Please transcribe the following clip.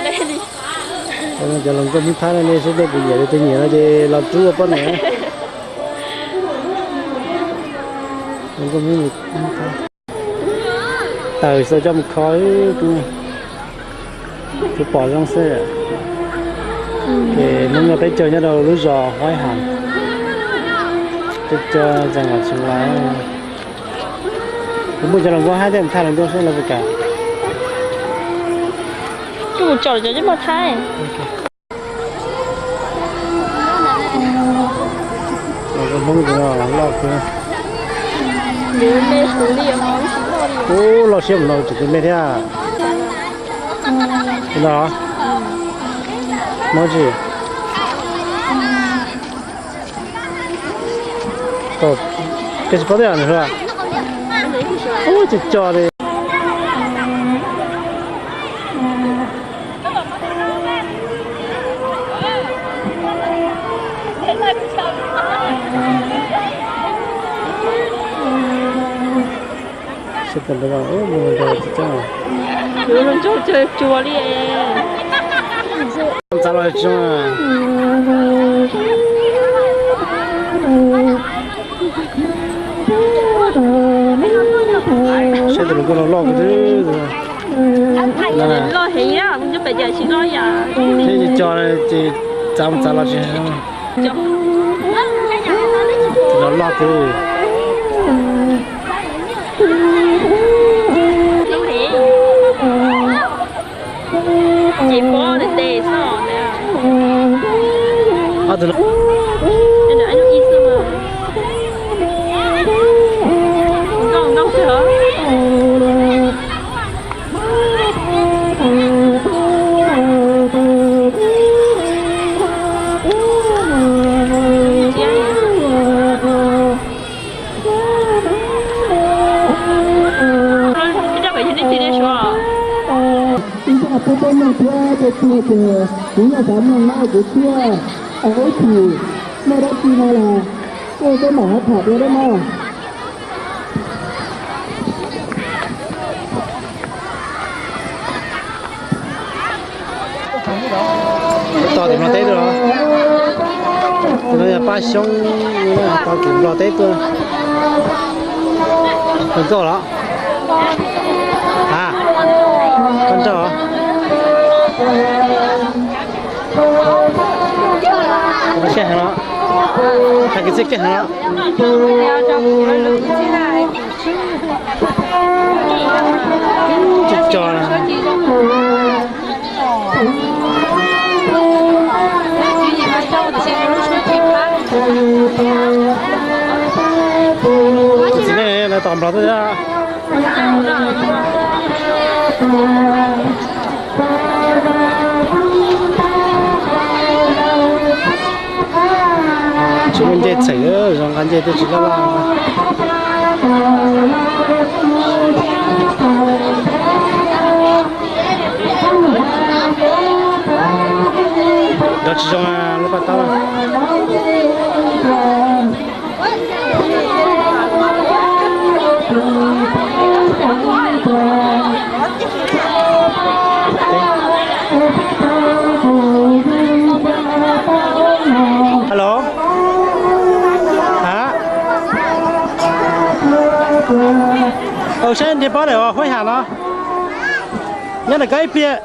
Cov hluas nkauj Hmoob Thaib no nej saib tej puas nyiam li, twb nyiam no ces los rub ua poj niam. Hluas nkauj Hmoob Thaib. Taws xav coj mus kho, kuv pom zoo xwb. Ces hnub no peb caug nyob rau lub zos Huaib Ham, peb caug zos Ngam Tsuv Lais. Kuv muaj cov hluas nkauj Thaib tej mus thaj hluas nkauj seb lawv puas kam. Kuv mus tsom cov ntsej muag Thaib. Hmoob loj kawg. Ub, loj siab mus no tseem tus me thiab. Tus no, no tsis, koj tsis paub tej nws hluas. Ub, tsis co li. Seb tus nrog mus nrog tsis txawj. Txav los tsis zoo. Saib tus hluas nkauj no loj kawg. Loj heev, nyob pem cas tsis loj yam. Thiab co ces txav mus txav los tsis zoo. Tus no loj kawg. Ces pob ntev ntev xwb. Ob tug no, nkauj nkauj kawg os. Ib zaj pub peb mloog thiab, tej tug ces kuv yeej xav mloog na, kuv thiaj ib chim muaj dab tsi no los kuj peb mam tham dua dab no. Tos tim Nplog teb tuaj los? Tus no yog Paj Xyoob, tos tim Nplog teb tuaj. Tus nkauj los? A, koj nrauj os. Koj siab heev los? Hais kwv txhiaj kiag heev los? Tsis co na. Txiv neej lawv tos Nplog tuaj thiab. Tsis muaj ncej txheem, zoo nqa ncej twb tsis laj laj. Nrov tsis zoo lub paj taub. Hello. A, saib ntiag pob daim Huaib Ham no. Nyob ntawm koj ib pliag.